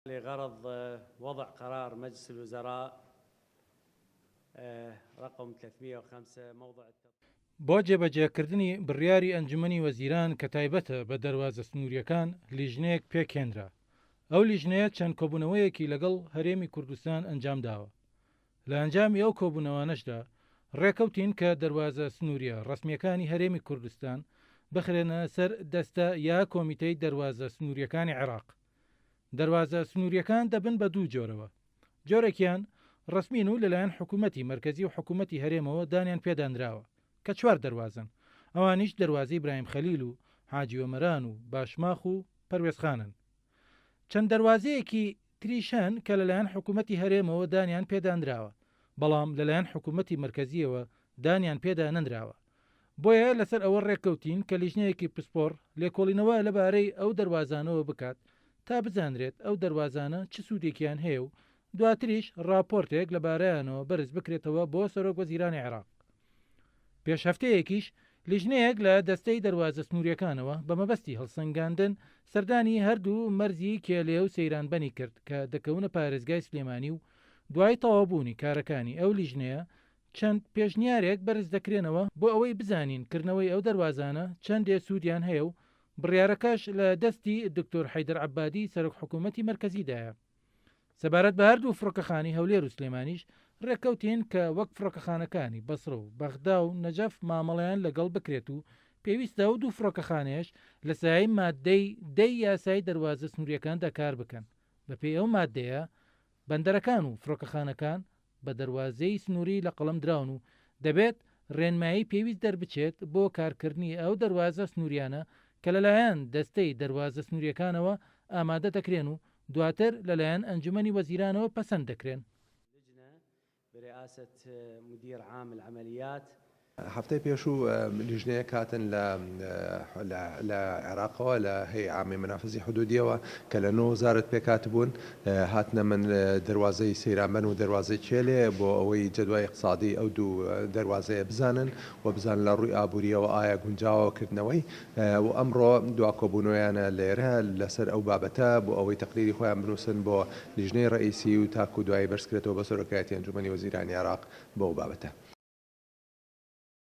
لغرض وضع قرار مجلس الوزراء رقم 305 موضع. بۆ جێبەجێکردنی بڕیاری ئەنجومەنی وەزیران کە تایبەتە بە دەروازە سنوورییەکان لیژنەیەک پێکهێنرا، ئەو لیژنەیە چەند کۆبوونەوەیەکی لەگەڵ هەرێمی کوردستان ئەنجامداوە، لە ئەنجامی ئەو کۆبوونەوانەشدا ڕێکەوتین کە دەروازە سنوورییە ڕەسمییەکانی هەرێمی کوردستان بخرێنە سەر دەستە یا کۆمیتەی دەروازە سنوورییەکانی عێراق. دەروازە سنوورییەکان دەبن بە دوو جۆرەوە، جۆرێکیان ڕەسمین و لەلایەن حکوومەتی مەرکەزی و حکوومەتی هەرێمەوە دانیان پێدا نراوە کە چوار دەروازەن، ئەوانیش دەروازەی برایم خەلیل و حاجی ئۆمەران و باشماخ و پەروێزخانن. چەند دەروازەیەکی تریش هەن کە لەلایەن حکوومەتی هەرێمەوە دانیان پێدا نراوە، بەڵام لەلایەن حکوومەتی مەرکەزییەوە دانیان پێدا نەنراوە. بۆیە لەسەر ئەوە ڕێککەوتین کە لیژنەیەکی پسپۆڕ لێکۆڵینەوە لەبارەی ئەو دەروازانەوە بکات تا بزانرێت ئەو دەروازانە چ سوودێکیان هەیە و دواتریش ڕاپۆرتێک لەبارەیانەوە بەرز بکرێتەوە بۆ سەرۆک وەزیرانی عێراق. پێش هەفتەیەکیش لیژنەیەک لە دەستەی دەروازە سنوورییەکانەوە بە مەبەستی هەڵسەنگاندن سەردانی هەردوو مەرزی کێلێ و سەیرانبەنی کرد کە دەکەونە پارێزگای سلێمانی و دوای تەواوبوونی کارەکانی ئەو لیژنەیە چەند پێشنیارێک بەرز دەکرێنەوە بۆ ئەوەی بزانین کردنەوەی ئەو دەروازانە چەندێ سوودیان هەیە و بڕیارەکەش لە دەستی دکتۆر حەیدەر عەبادی سەرۆک حکوومەتی مەرکەزیدایە. سەبارەت بە هەردوو فڕۆکەخانەی هەولێر و سلێمانیش رێککەوتین کە وەک فڕۆکەخانەکانی بەسرە و بەغدا و نەجەف مامەڵەیان لەگەڵ بکرێت و پێویستە ئەو دوو فڕۆکەخانەیەش لە سایەی ماددەی دەی یاسای دەروازە سنوورییەکاندا کار بکەن. بەپێی ئەو ماددەیە بەندەرەکان و فڕۆکەخانەکان بە دەروازەی سنووری لە قەڵەم دراون و دەبێت رێنمایی پێویست دەربچێت بۆ کارکردنی ئەو دەروازە سنووریانە کە لەلایەن دەستەی دەروازە سنوورییەکانەوە ئامادە دەکرێن و دواتر لەلایەن ئەنجومەنی وەزیرانەوە پەسەند دەکرێن. لجنە برئاسە مدیر عام العملیات. هەفتەی پێشوو لیژنەیەک هاتن لە لە عێراقەوە لە هەیئە عامەی مەنافزی حدودیەوە کە لە نۆ وەزارەت پێکهاتبوون هاتنە من دەروازەی سەیرانبەن و دەروازەی کێلێ بۆ ئەوەی جەدوای ئیقتسادی ئەو دوو دەروازەیە بزانن و بزانن لە ڕووی ئابووریەوە ئایا گونجاوە کردنەوەی و ئەمڕۆ دوا کۆبوونەوەیانە لێرە لەسەر ئەو بابەتە بۆ ئەوەی تەقریری خۆیان بنووسن بۆ لیژنەی ڕەئیسی و تاکو دوایی بەرزکرێتەوە بە سەرۆکایەتی ئەنجومەنی وەزیرانی عێراق بۆ ئەو بابەتە.